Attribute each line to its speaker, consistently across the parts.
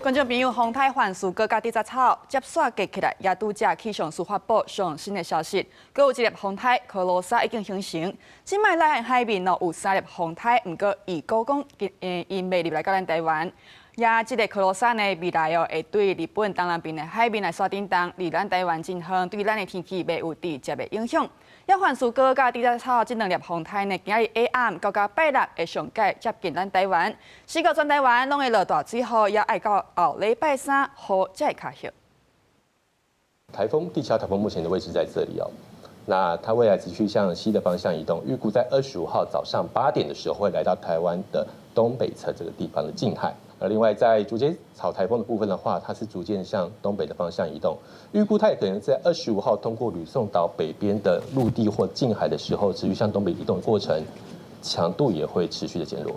Speaker 1: 觀眾朋友，風颱范斯高佮低壓槽接煞結起來，也拄才氣象署發布上新的消息，閣有一粒風颱柯羅莎已經形成。這擺內海面哦有三粒風颱，毋過預估講，𪜶袂入來到咱台灣。也這个柯羅莎呢，未來哦會對日本東南邊的海面來煞振動，離咱台灣真遠，對咱的天氣袂有直接的影響。也范斯高佮低壓槽這兩粒風颱呢，今仔日下暗到到拜六會上蓋接近咱台灣，四個全台灣攏會落大水雨，也愛到後禮拜三雨才會較歇。
Speaker 2: 颱風第七號颱風目前的位置在這裡哦，那它未來持續向西的方向移動，預估在25號早上8點的時候會來到台灣的東北側這個地方的近海。而另外在竹節草颱風的部分的話，它是逐漸向東北的方向移動，預估它也可能在二十五號通過呂宋島北邊的陸地或近海的時候，持續向東北移動的過程，強度也會持續的減弱。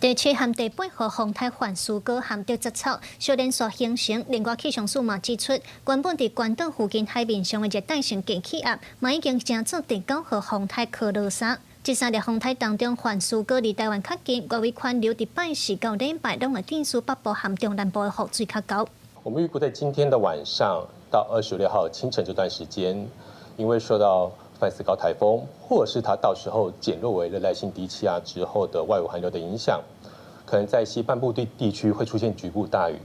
Speaker 3: 第七和第八號風颱范斯高和低壓槽相連續形成，另外氣象署嘛指出，原本佇關島附近海面上的熱帶性低氣壓，嘛已經成做第九號風颱柯羅莎。這三粒風颱當中，范斯高離台灣較近，外圍環流佇拜四到禮拜攏會致使北部和中南部的雨水較厚。
Speaker 2: 我們預估在今天的晚上到26號清晨這段時間，因為受到范斯高颱風，或者是它到時候減弱為熱帶性低氣壓之後的外圍環流的影響，可能在西半部地區會出現局部大雨。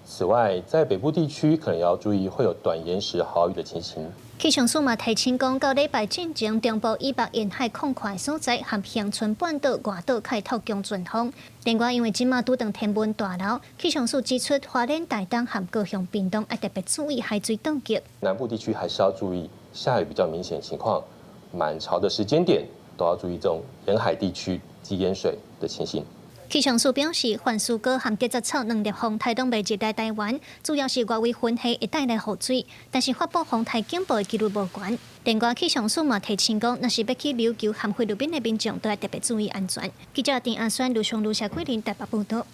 Speaker 2: 此外，在北部地區可能要注意會有短延時豪雨的情形。
Speaker 3: 氣象署嘛提醒講，到禮拜進前，中部以北沿海空曠所在和恆春半島外島較會透強陣風。另外，因為這馬拄著天文大流，氣象署指出，花蓮、台東和高雄、屏東愛特別注意海水凍結。
Speaker 2: 南部地區還是要注意下雨比較明顯情況，滿潮的時間點都要注意這種沿海地區積淹水的情形。
Speaker 3: 氣象署表示，范斯高和低壓槽兩粒風颱攏袂入來台灣，主要是外圍雲系會帶來雨水，但是發布風颱警報的幾率無懸。另外，氣象署嘛提醒講，若是欲去琉球和菲律賓的民眾，都愛特別注意安全。記者鄭阿宣、盧松、盧社桂林台北報道。